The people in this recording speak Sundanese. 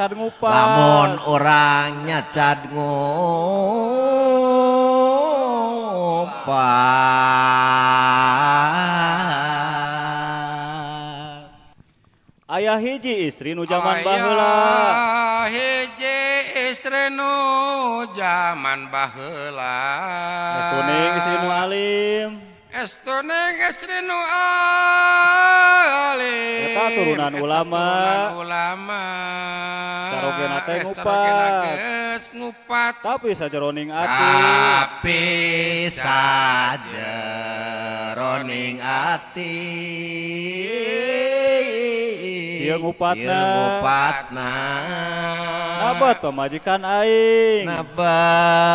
Nyacad ngupat. Lamun urang nyacad ngupat. Aya hiji istri nu jaman baheula. Aya hiji istri nu jaman baheula. Estuning istri nu alim. Estuning istri nu alim. Eta turunan ulama. Turunan ulama. Carogena teh Carogena ngupat. Geus ngupat. Tapi sajeroning ati. Tapi sajeroning ati. Ieu ngupatna. Ieu ngupatna. Nabat pamajikan aing. Nabat.